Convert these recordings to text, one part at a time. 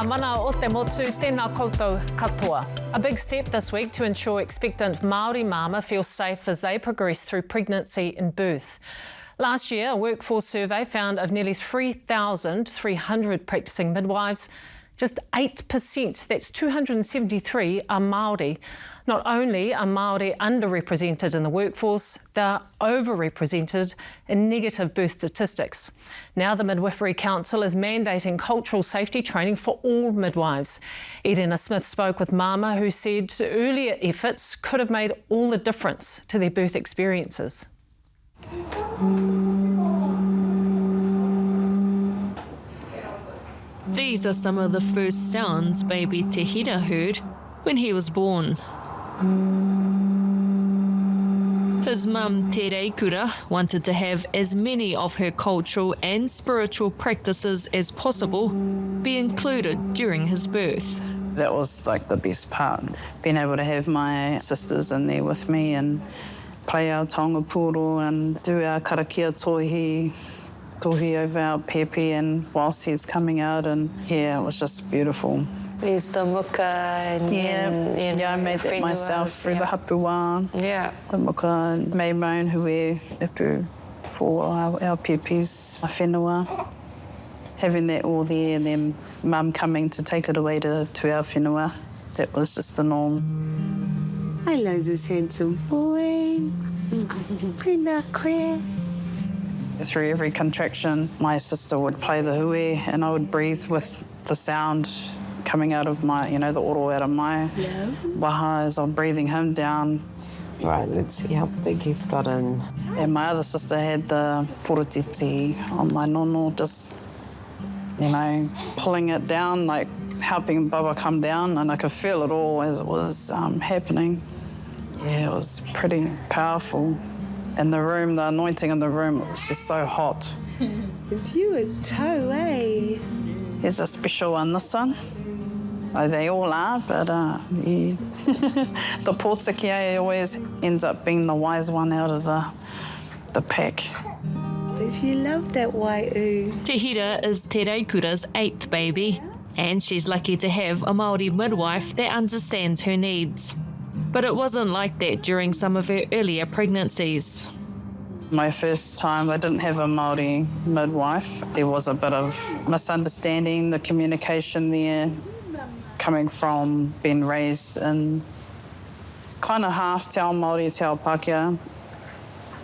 ngā mana o te motu, tēnā koutou katoa. A big step this week to ensure expectant Māori māma feel safe as they progress through pregnancy and birth. Last year, a workforce survey found of nearly 3,300 practicing midwives, Just 8%, that's 273, are Māori. Not only are Māori underrepresented in the workforce, they're overrepresented in negative birth statistics. Now the Midwifery Council is mandating cultural safety training for all midwives. Irina Smith spoke with Mama, who said earlier efforts could have made all the difference to their birth experiences. These are some of the first sounds baby Te Hira heard when he was born. His mum, Te Reikura, wanted to have as many of her cultural and spiritual practices as possible be included during his birth. That was like the best part, being able to have my sisters in there with me and play our taonga pūoro and do our karakia tohi, tohi over our pēpi and whilst he's coming out and yeah, it was just beautiful. There's the muka and, yeah, and you know, yeah, I made that myself through yeah. the hapu wā. Yeah. The muka and made my own hue ipu for our, our pēpis whenua. Having that all there and then mum coming to take it away to, to our whenua, that was just the norm. Hello, this handsome boy. Tēnā koe. Through every contraction, my sister would play the hue and I would breathe with the sound coming out of my, you know, the oro out of my waha as I'm breathing him down. Right, let's see how big he's gotten. And my other sister had the porotiti on my nono, just, you know, pulling it down, like helping Baba come down, and I could feel it all as it was um, happening. Yeah, it was pretty powerful. And the room, the anointing in the room, it was just so hot. It's you as toe, eh? Here's a special one, this one. Oh, they all are, but uh, yeah. the pōtiki always ends up being the wise one out of the, the pack. Did you love that white oo? Te Hira is Te Raukura's eighth baby, and she's lucky to have a Māori midwife that understands her needs. But it wasn't like that during some of her earlier pregnancies. My first time, I didn't have a Māori midwife. There was a bit of misunderstanding, the communication there, coming from being raised in kind of half te ao Māori, te ao Pākehā.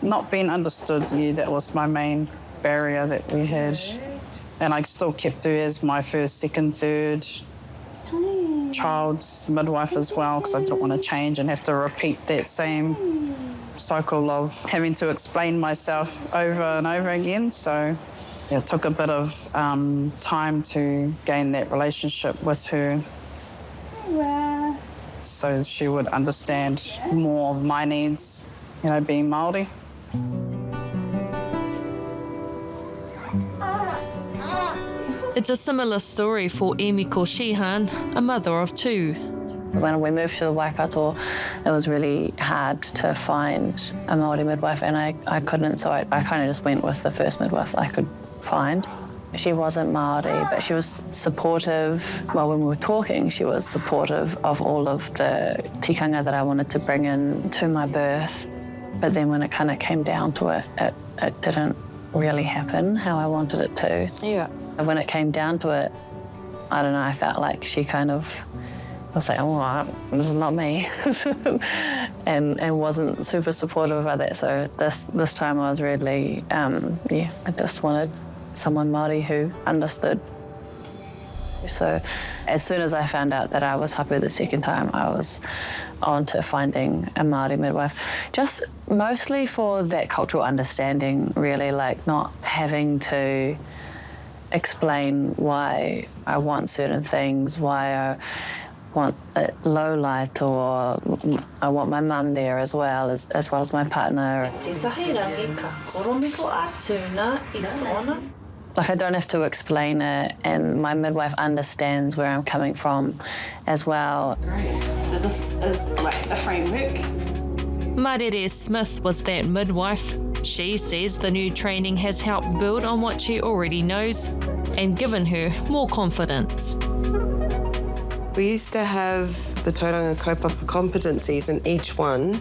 Not being understood, yeah, that was my main barrier that we had. And I still kept her as my first, second, third child's midwife as well because I didn't want to change and have to repeat that same cycle of having to explain myself over and over again. So it took a bit of um, time to gain that relationship with her. So she would understand more of my needs, you know, being Māori. It's a similar story for Emiko Sheehan, a mother of two. When we moved to the Waikato, it was really hard to find a Māori midwife and I, I couldn't, so I, I kind of just went with the first midwife I could find. She wasn't Māori, but she was supportive. Well, when we were talking, she was supportive of all of the tikanga that I wanted to bring in to my birth. But then when it kind of came down to it, it, it didn't really happen how I wanted it to. Yeah. And when it came down to it, I don't know, I felt like she kind of was like, oh, this is not me, and, and wasn't super supportive about that. So this, this time I was really, um, yeah, I just wanted someone Māori who understood. So as soon as I found out that I was hapu the second time, I was on to finding a Māori midwife. Just mostly for that cultural understanding, really, like not having to explain why I want certain things, why I want a low light or I want my mum there as well as, as well as my partner. Like I don't have to explain it and my midwife understands where I'm coming from as well. Great. So this is like a framework. Marere Smith was that midwife. She says the new training has helped build on what she already knows and given her more confidence. We used to have the Tauranga kaupapa competencies, and each one,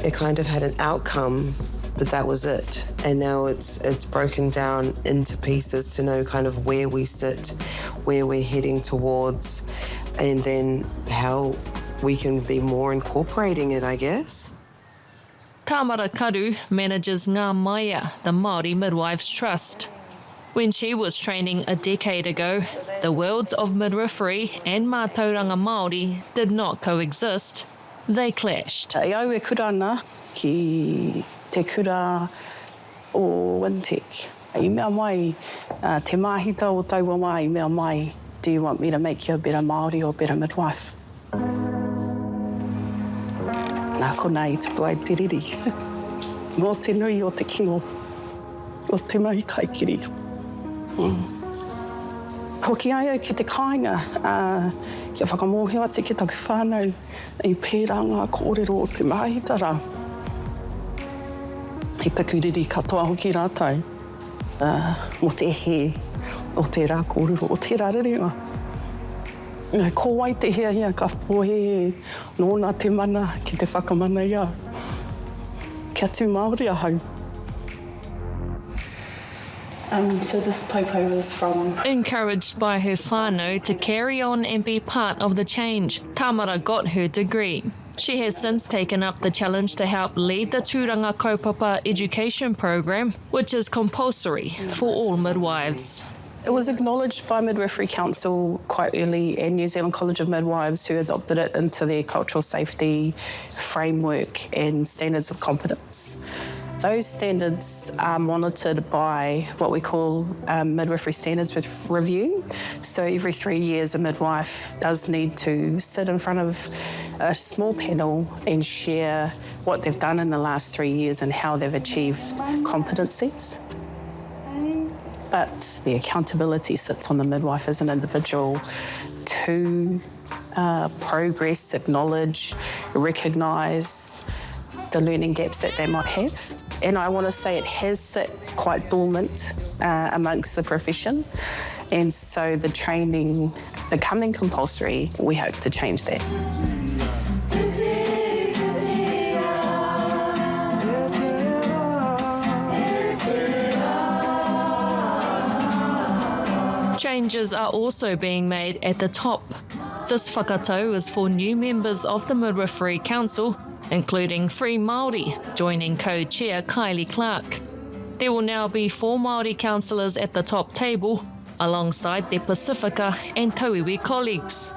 it kind of had an outcome, but that was it. And now it's it's broken down into pieces to know kind of where we sit, where we're heading towards, and then how we can be more incorporating it, I guess. Tamara Karu manages Ngā Maia, the Māori Midwives Trust. When she was training a decade ago, the worlds of midwifery and mātauranga Māori did not coexist. They clashed. I au e kura ana ki te kura o Wintec. I mea mai te māhita o taua wā i mea mai, Do you want me to make you a better Māori or better midwife? Nā konā i tupu ai te riri mō te nui o te kino o te mahi kaikiri. Hoki ai au ki te kāinga, ā, kia whakamōhio atu ki taku whānau i pērā ngā kōrero o te māhita rā. I pukuriri katoa hoki rātou mō te hē o tērā kōrero, o tērā rerenga. Ko wai te hiahia ka pōhēhē nōna te mana ki te whakamana i au? Kia tū Māori ahau. So this popo is from. Encouraged by her whānau to carry on and be part of the change, Tamara got her degree. She has since taken up the challenge to help lead the Tūranga Kaupapa education programme, which is compulsory for all midwives. It was acknowledged by Midwifery Council quite early and New Zealand College of Midwives who adopted it into their cultural safety framework and standards of competence. Those standards are monitored by what we call um, midwifery standards review. So every three years, a midwife does need to sit in front of a small panel and share what they've done in the last three years and how they've achieved competencies. But the accountability sits on the midwife as an individual to uh, progress, acknowledge, recognise the learning gaps that they might have. And I want to say it has sit quite dormant uh, amongst the profession. And so the training becoming compulsory, we hope to change that. Changes are also being made at the top. This whakatau is for new members of the Midwifery Council, including three Māori, joining co-chair Kylie Clark. There will now be four Māori councillors at the top table, alongside their Pasifika and Tauiwi colleagues.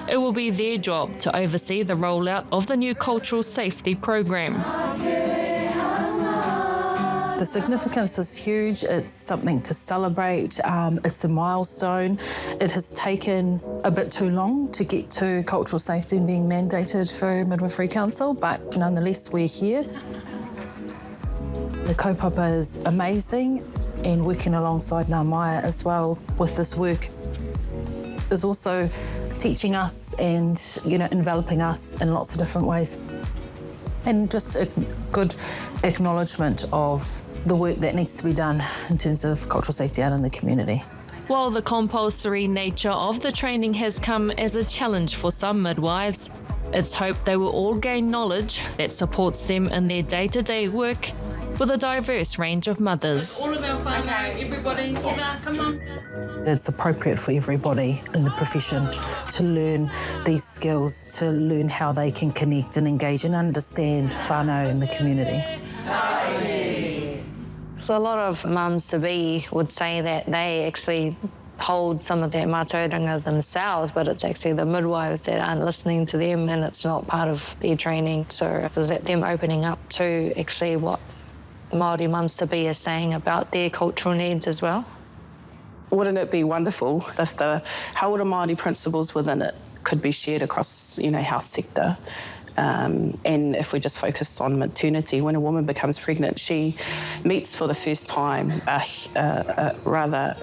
It will be their job to oversee the rollout of the new cultural safety programme. The significance is huge. It's something to celebrate. Um, it's a milestone. It has taken a bit too long to get to cultural safety and being mandated through Midwifery Council, but nonetheless, we're here. The kaupapa is amazing and working alongside Ngā Maia as well with this work is also teaching us and, you know, enveloping us in lots of different ways. And just a good acknowledgement of the work that needs to be done in terms of cultural safety out in the community. While the compulsory nature of the training has come as a challenge for some midwives, it's hoped they will all gain knowledge that supports them in their day to day work with a diverse range of mothers. All of our whānau, everybody, come on. It's appropriate for everybody in the profession to learn these skills, to learn how they can connect and engage and understand whānau in the community. So a lot of mums-to-be would say that they actually hold some of that mātauranga themselves, but it's actually the midwives that aren't listening to them and it's not part of their training. So is that them opening up to actually what Māori mums-to-be are saying about their cultural needs as well? Wouldn't it be wonderful if the hauora Māori principles within it could be shared across, you know, health sector? Um, and if we just focus on maternity, when a woman becomes pregnant, she meets for the first time a, a, a rather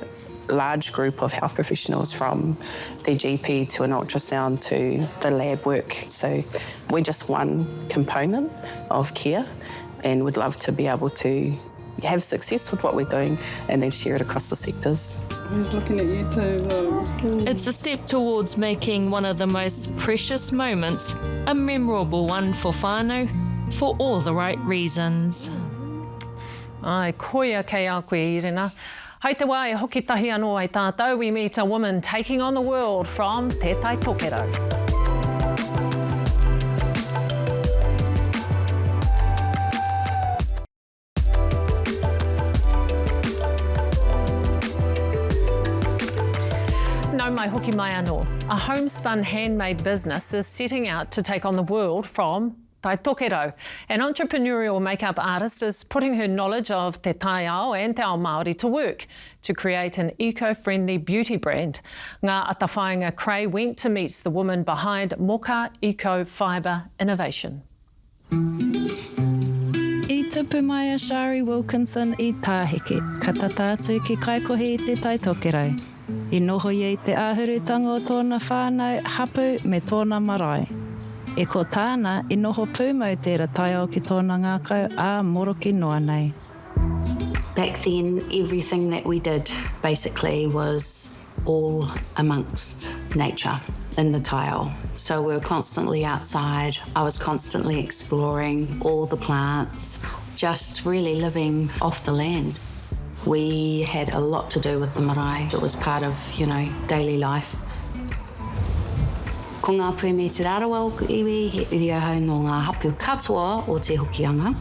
large group of health professionals from their GP to an ultrasound to the lab work. So we're just one component of care and would love to be able to have success with what we're doing and then share it across the sectors. He's looking at you too. Look. It's a step towards making one of the most precious moments a memorable one for whānau, for all the right reasons. Ai, koia kei a koe, Irina. Hai te wā e hoki tahi anō ai tātou, we meet a woman taking on the world from Te Tai Tokerau. Nau mai hoki mai anō. A homespun handmade business is setting out to take on the world from Tai Tokerau. An entrepreneurial makeup artist is putting her knowledge of te taiao and te ao Māori to work to create an eco-friendly beauty brand. Ngā Atawhainga Cray went to meet the woman behind Moka Eco Fibre Innovation. I tupu mai a Shari Wilkinson i Tāheke, ka tata atu ki Kaikohe i Te Tai Tokerau. I noho ia i te āhurutanga o tōna whānau, hapū me tōna marae. E ko tāna, i noho pūmau tērā taiao ki tōna ngākau ā moroki noa nei. Back then everything that we did basically was all amongst nature in the tile. So we were constantly outside. I was constantly exploring all the plants, just really living off the land. We had a lot to do with the marae. It was part of, you know, daily life. Ko Ngā Puhi me Te Rarawa oku iwi, he uri ahau nō ngā hapū katoa o Te Hokianga,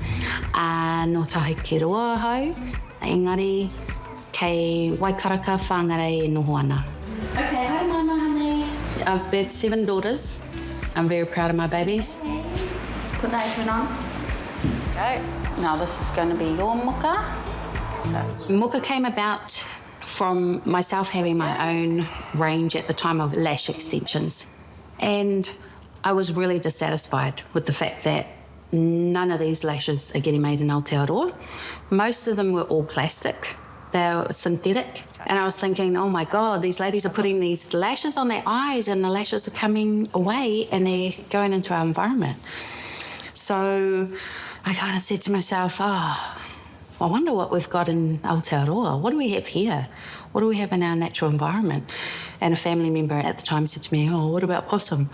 ā, nō Tahikeroa ahau, engari kei Waikaraka, Whangarei e noho ana. Okay, haere mai my honeys. I've birthed seven daughters. I'm very proud of my babies. Let's put the apron on. Okay, now this is going to be your muka. So. Muka came about from myself having my own range at the time of lash extensions. And I was really dissatisfied with the fact that none of these lashes are getting made in Aotearoa. Most of them were all plastic. They were synthetic. And I was thinking, oh my God, these ladies are putting these lashes on their eyes and the lashes are coming away and they're going into our environment. So I kind of said to myself, oh, I wonder what we've got in Aotearoa. What do we have here? What do we have in our natural environment? And a family member at the time said to me, oh, what about possum?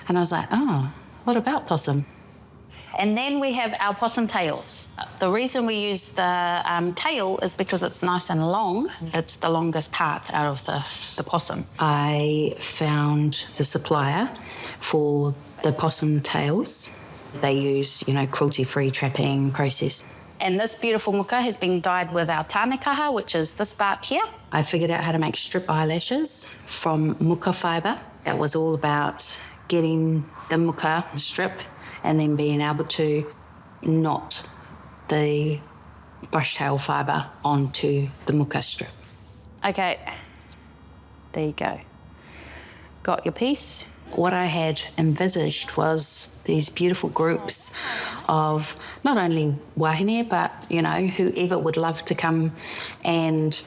And I was like, oh, what about possum? And then we have our possum tails. The reason we use the um, tail is because it's nice and long. It's the longest part out of the, the possum. I found the supplier for the possum tails. They use, you know, cruelty-free trapping process. And this beautiful muka has been dyed with our tānekaha, which is this bark here. I figured out how to make strip eyelashes from muka fibre. It was all about getting the muka strip and then being able to knot the brushtail fibre onto the muka strip. Okay, there you go. Got your piece. What I had envisaged was these beautiful groups of not only wahine, but, you know, whoever would love to come and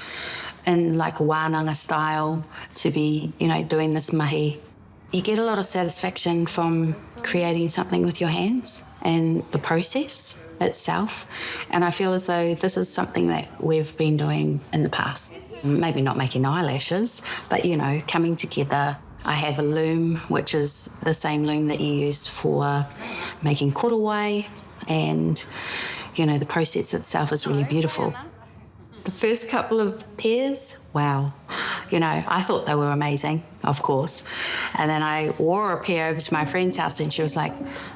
in like wānanga style to be, you know, doing this mahi. You get a lot of satisfaction from creating something with your hands and the process itself. And I feel as though this is something that we've been doing in the past. Maybe not making eyelashes, but, you know, coming together. I have a loom, which is the same loom that you use for making korowai, and, you know, the process itself is really beautiful. The first couple of pairs, wow. You know, I thought they were amazing, of course. And then I wore a pair over to my friend's house and she was like,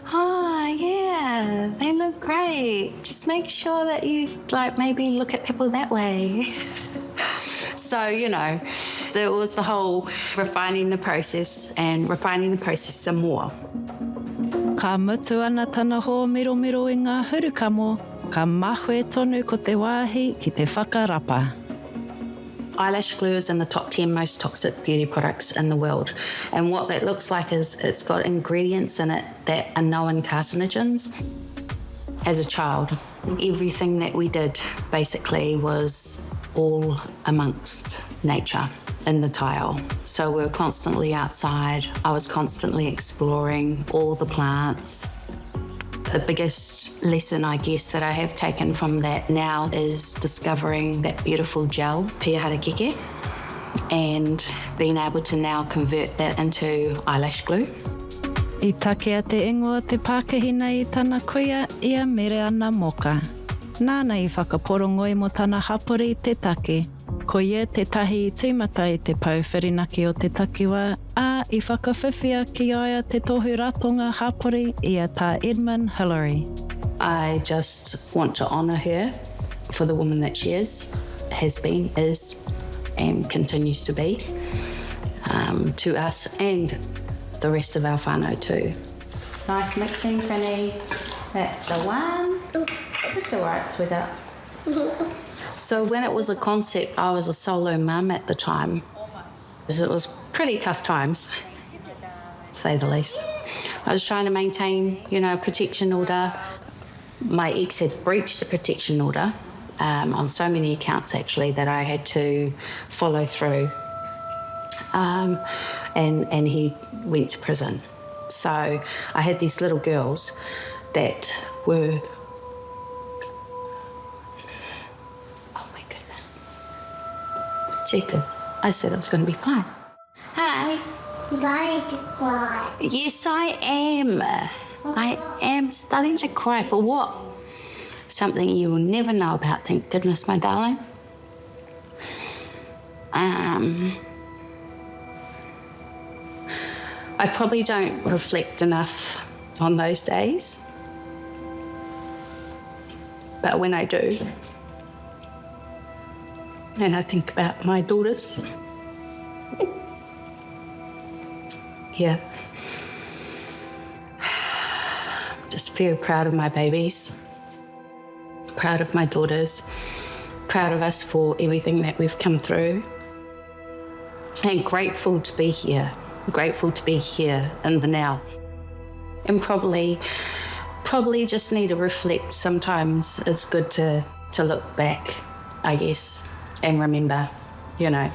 ah, oh, yeah, they look great. Just make sure that you, like, maybe look at people that way. so, you know, there was the whole refining the process and refining the process some more. Ka mutu ana tana hōmiromiro i ngā hurukamo, ka mahue tonu ko te wāhi ki te whakarapa. Eyelash glue is in the top 10 most toxic beauty products in the world. And what that looks like is it's got ingredients in it that are known carcinogens. As a child, everything that we did basically was all amongst nature in the tile. So we were constantly outside. I was constantly exploring all the plants. But the biggest lesson, I guess, that I have taken from that now is discovering that beautiful gel, Pia Harakeke, and being able to now convert that into eyelash glue. I takea te ingoa o te Pākihi nei i tana kuia, i a Mereana Moka. Nāna i whakaporongoi mō tana hapori te take. Ko ia tētahi i tīmata i te pou whirinaki o te takiwā, ā, i whakawhiwhia ki a ia te tohu ratonga hapori i a Tā Edmund Hillary. I just want to honour her for the woman that she is, has been, is and continues to be um, to us and the rest of our whānau too. Nice mixing, Finny. That's the one. Ooh, it's all right, sweetheart. So when it was a concept, I was a solo mum at the time. It was pretty tough times, say the least. I was trying to maintain, you know, a protection order. My ex had breached the protection order um, on so many accounts, actually, that I had to follow through. Um, and, and he went to prison. So I had these little girls that were Oh my goodness. Jeepers. I said I was going to be fine. Hi. Starting to cry. Yes, I am. I am starting to cry for what? Something you will never know about, thank goodness, my darling. Um, I probably don't reflect enough on those days. But when I do, and I think about my daughters, yeah. Just very proud of my babies, proud of my daughters, proud of us for everything that we've come through, and grateful to be here, grateful to be here in the now. And probably, probably just need to reflect. Sometimes it's good to, to look back, I guess, and remember, you know,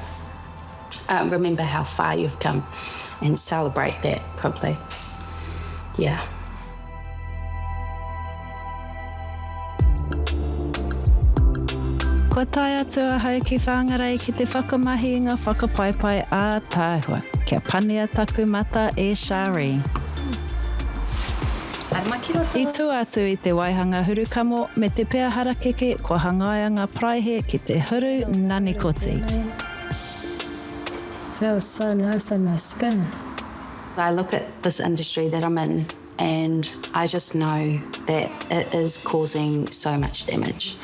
uh, remember how far you've come and celebrate that, probably. Yeah. Kua tae atu ahau ki Whangarei ki te whakamahi i ngā whakapaipai ātaahua, kia pania taku mata e Shari. I tua atu i te waihanga hurukamo me te pea harakeke kua hangaia ngā paraihe ki te huru nanikoti. Feels so nice on my skin. I look at this industry that I'm in and I just know that it is causing so much damage,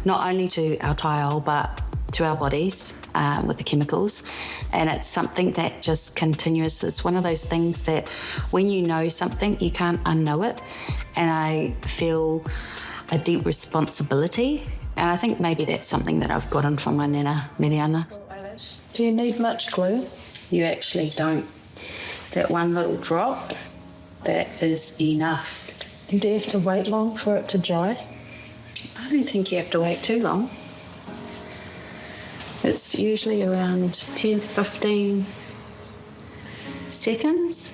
not only to our tile, but to our bodies uh, with the chemicals. And it's something that just continues. It's one of those things that when you know something, you can't unknow it. And I feel a deep responsibility. And I think maybe that's something that I've gotten from my nana, Miriana. Do you need much glue? You actually don't. That one little drop, that is enough. Do you have to wait long for it to dry? I don't think you have to wait too long. It's usually around 10 to 15 seconds.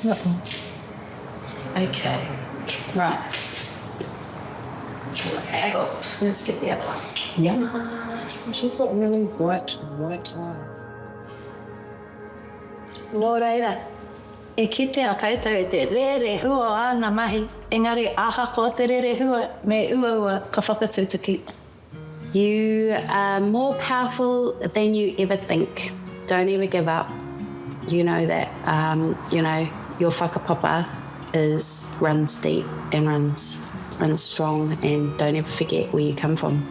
Uh -oh. Okay, right. Okay, let's get the other one. Yeah. She's got really white, white eyes. Nō reira, i kitea koutou i te rerehua o āna mahi, engari ahakoa te rerehua, me uaua ka whakatutuki. You are more powerful than you ever think. Don't ever give up. You know that, um, you know, your whakapapa is runs deep and runs, runs strong and don't ever forget where you come from.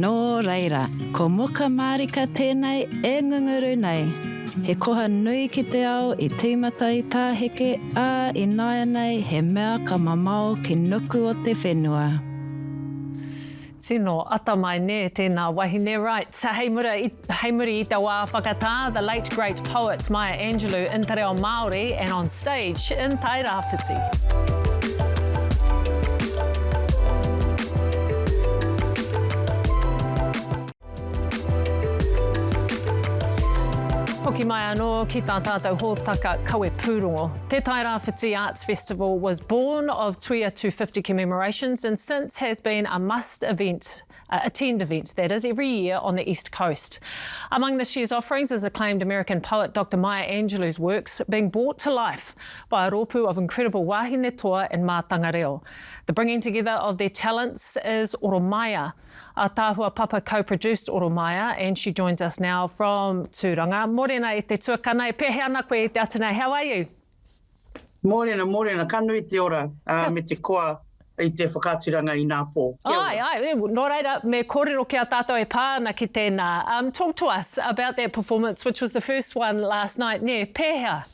Nō reira, ko Moka Mārika tēnei e ngunguru nei. He koha nui ki te ao i tīmata i Tāheke, ā, ināianei he mea ka mamao ki nuku o te whenua. Tino atamai nē tēnā wahine right. Hei mura i, hei muri i te wā whakatā, the late great poet Maya Angelou in te reo Māori and on stage in Tairāwhiti. Hoki. hoki mai anō ki tā tātou hōtaka kawe pūrongo. Te Tairāwhiti Arts Festival was born of Tuia 250 commemorations and since has been a must event, uh, attend event that is, every year on the East Coast. Among this year's offerings is acclaimed American poet Dr Maya Angelou's works being brought to life by a rōpū of incredible wāhine toa and mātanga reo. The bringing together of their talents is Oromaya, Ataahua Papa co-produced Oromaia and she joins us now from Tūranga. Morena e te tuakana, e pēhea ana koe e te ata nei, how are you? Morena, morena, ka nui te ora me te koa i te whakaaturanga inā pō. Kia ora. Āe, āe, nō reira, me kōrero ki a tātou e pā ana ki tēnā. Um, talk to us about that performance, which was the first one last night, nē, pēhea?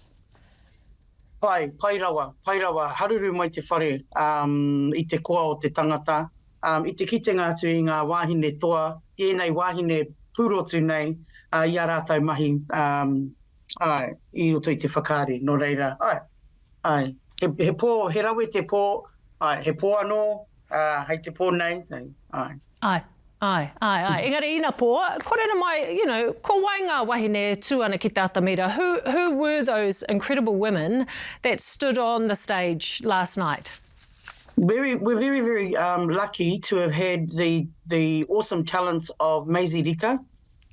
Pai, pai rawa, pai rawa, haruru mai te whare um, i te koa o te tangata, um, i te kitenga atu i ngā wāhine toa, i ēnei wāhine pūrotu nei, uh, i ā rātou mahi, um, āe, i roto i te whakaari, nō reira, āe, āe, he, he pō, he rawe te pō, āe, he pō anō, uh, hei te pō nei, āe. Āe, āe, āe, āe. Engari inapō, kore mai, you know, ko wai ngā wahine e tū ana ki te atamira? Who, who were those incredible women that stood on the stage last night? Very, we're very, very um, lucky to have had the, the awesome talents of Maisie Rika,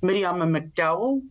Miriama McDowell,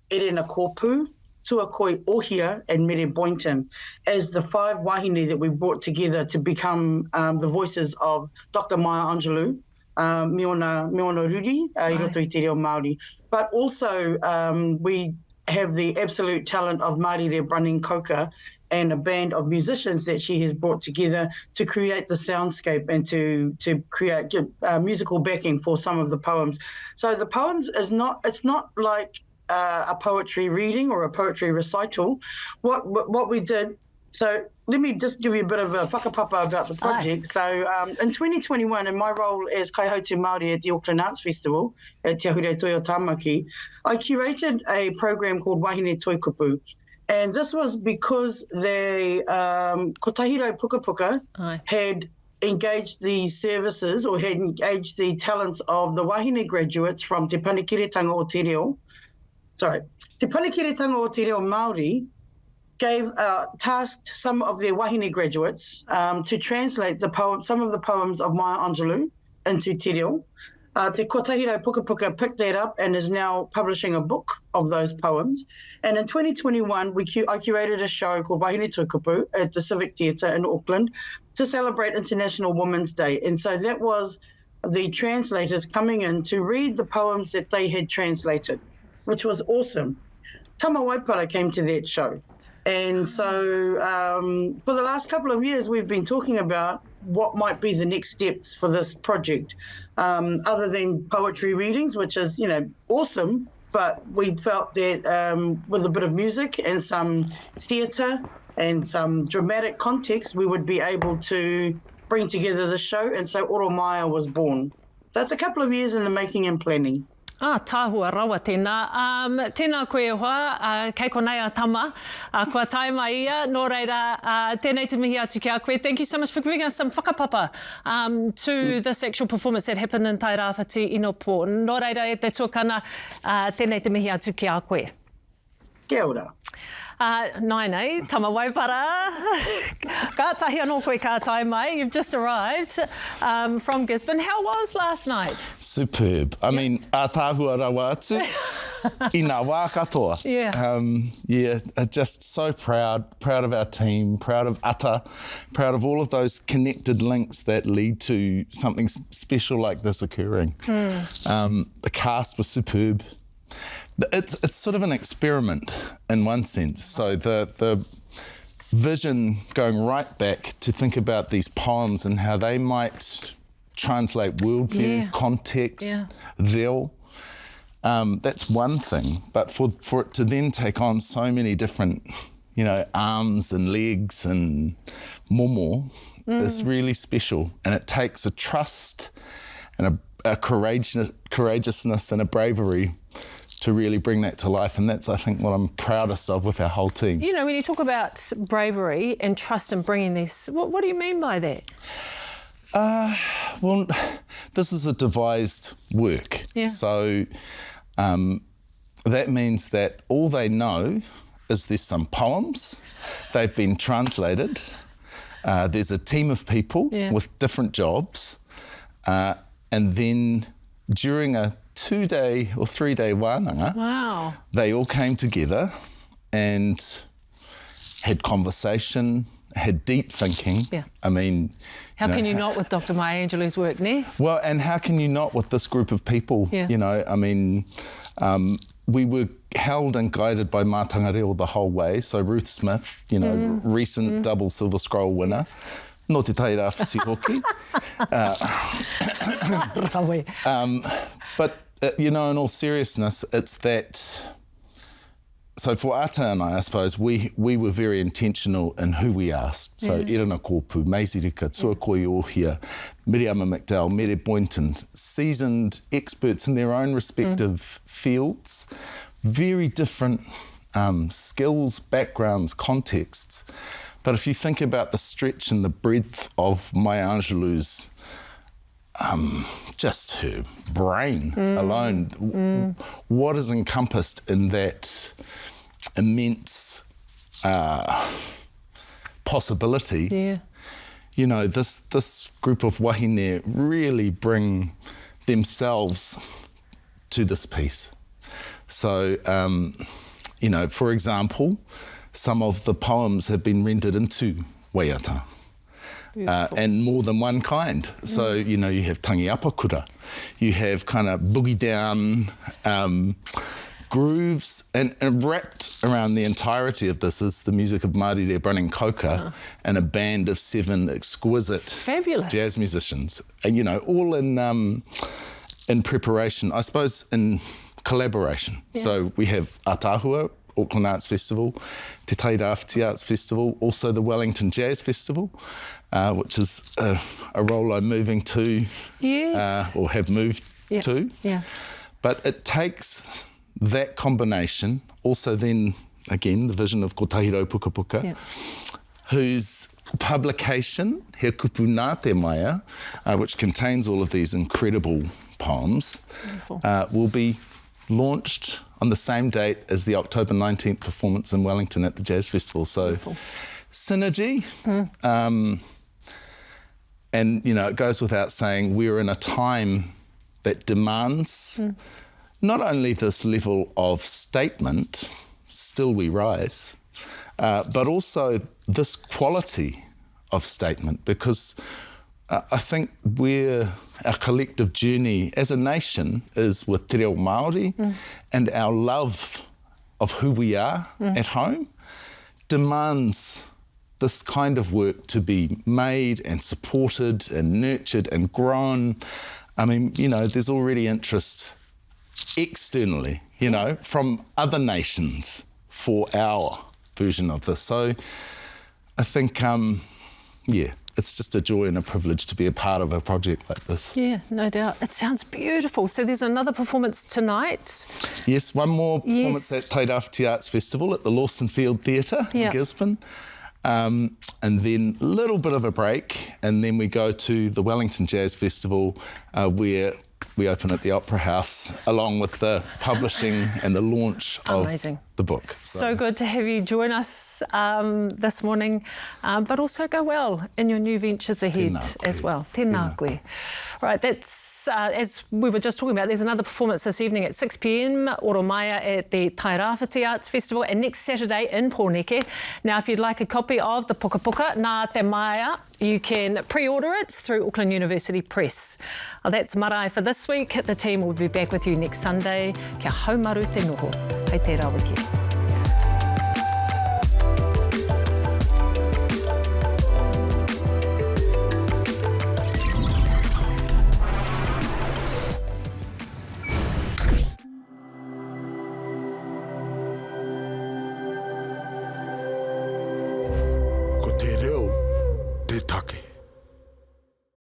Erena Kōpū, Tuakoi Ohia and Mere Boynton as the five wahine that we brought together to become um, the voices of Dr. Maya Angelou, um, me ona, me ona ruri uh, i roto i te reo Māori. But also um, we have the absolute talent of Marire Brunning Coker and a band of musicians that she has brought together to create the soundscape and to to create uh, musical backing for some of the poems. So the poems is not it's not like uh, a poetry reading or a poetry recital. What, what what we did so let me just give you a bit of a whakapapa about the project. Aye. So um, in 2021, in my role as Kaihautu Māori at the Auckland Arts Festival at Te Ahurei Toi o Tāmaki, I curated a program called Wahine Toi Kupu. And this was because the um, Kotahiro Pukapuka Aye. had engaged the services or had engaged the talents of the wahine graduates from Te Panekiretanga o Te Reo, sorry, Te Panekiretanga o Te Reo Māori gave uh, tasked some of their wahine graduates um, to translate the poem, some of the poems of Maya Angelou into te reo. Uh, te Kotahiro Pukapuka picked that up and is now publishing a book of those poems. And in 2021, we cu- I curated a show called Wahine Tukupu at the Civic Theatre in Auckland to celebrate International Women's Day. And so that was the translators coming in to read the poems that they had translated, which was awesome. Tama Waipara came to that show. And so um, for the last couple of years, we've been talking about what might be the next steps for this project, um, other than poetry readings, which is, you know, awesome. But we felt that um, with a bit of music and some theatre and some dramatic context, we would be able to bring together the show. And so Oromaya was born. That's a couple of years in the making and planning. Ah, tāhua rawa tēnā. Um, tēnā koe e hoa, uh, kei konei a Tama, uh, kua tae mai ia, nō reira, uh, tēnei te mihi atu ki a koe. Thank you so much for giving us some whakapapa um, to this actual performance that happened in Tairāwhiti Inopō. Nō reira e te tuakana, uh, tēnei te mihi atu ki a koe. Kia ora. Uh, nāinei, Tama Waipara. Kātahi anō koe ka tae mai. You've just arrived um, from Gisborne. How was last night? Superb. I mean, ātaahua rawa atu i ngā wā katoa. Yeah. Um, yeah, uh, just so proud, proud of our team, proud of Ata, proud of all of those connected links that lead to something special like this occurring. Mm. Um, the cast was superb. It's, it's sort of an experiment in one sense. So the, the vision going right back to think about these poems and how they might translate worldview, yeah. context, yeah. reo. Um, that's one thing, but for, for it to then take on so many different, you know, arms and legs and momo mm. is really special. And it takes a trust and a, a courageous, courageousness and a bravery to really bring that to life. And that's, I think, what I'm proudest of with our whole team. You know, when you talk about bravery and trust in bringing this, what, what do you mean by that? Uh, well, this is a devised work. Yeah. So um, That means that all they know is there's some poems, they've been translated, uh, there's a team of people yeah. with different jobs, uh, and then during a two-day or three-day wānanga, wow. they all came together and had conversation, had deep thinking. Yeah. I mean... How you know, can you not with Dr. Maya Angelou's work, ne? Well, and how can you not with this group of people? Yeah. You know, I mean, um, we were held and guided by Mātanga Reo the whole way. So Ruth Smith, you know, mm. recent mm. double Silver Scroll winner. Yes. Nō te Tairāwhiti hoki. Uh, um, but, uh, you know, in all seriousness, it's that so for Ata and I, I suppose, we, we were very intentional in who we asked. So yeah. Erena Kōpū, Maisie Rika, Tuakoi Ohia, Miriama McDowell, Mere Boynton, seasoned experts in their own respective mm. fields, very different um, skills, backgrounds, contexts. But if you think about the stretch and the breadth of Maya Angelou's um, just her brain mm. alone, mm. what is encompassed in that immense uh, possibility? Yeah. You know, this, this group of wahine really bring themselves to this piece. So, um, you know, for example, some of the poems have been rendered into waiata. Uh, and more than one kind. Mm. So, you know, you have tangi apakura, you have kind of boogie down um, grooves, and, and, wrapped around the entirety of this is the music of Marire Brunning Coker uh-huh. and a band of seven exquisite Fabulous. jazz musicians. And, you know, all in, um, in preparation, I suppose, in collaboration. Yeah. So we have Atahua, Auckland Arts Festival, Te Tairāwhiti Arts Festival, also the Wellington Jazz Festival, uh, which is a, a role I'm moving to yes. uh, or have moved yeah. to. Yeah. But it takes that combination, also then, again, the vision of Kotahiro Pukapuka, yeah. whose publication, He Kupu Nā Te Maya, uh, which contains all of these incredible poems, uh, will be launched on the same date as the October 19th performance in Wellington at the Jazz Festival. So, Beautiful. synergy. Mm. Um, and, you know, it goes without saying, we're in a time that demands mm. not only this level of statement, still we rise, uh, but also this quality of statement, because uh, I think we're, our collective journey as a nation is with te reo Māori mm. and our love of who we are mm. at home demands this kind of work to be made and supported and nurtured and grown. I mean, you know, there's already interest externally, you know, from other nations for our version of this. So I think, um, yeah, it's just a joy and a privilege to be a part of a project like this. Yeah, no doubt. It sounds beautiful. So there's another performance tonight. Yes, one more performance yes. at Tairāwhiti Arts Festival at the Lawson Field Theatre in Gisborne. Um, and then a little bit of a break, and then we go to the Wellington Jazz Festival, uh, where we open at the Opera House along with the publishing and the launch of Amazing. the book. So. so good to have you join us um, this morning, um, but also go well in your new ventures ahead as well. Tēnā koe. Right, that's, uh, as we were just talking about, there's another performance this evening at 6pm, Oromaya at the Tairāwhiti Arts Festival, and next Saturday in Pōneke. Now, if you'd like a copy of the Puka Puka, Nā Te Maia, you can pre-order it through Auckland University Press. Well, that's Marae for this week. The team will be back with you next Sunday. Kia haumaru te noho. Hei tērā wiki.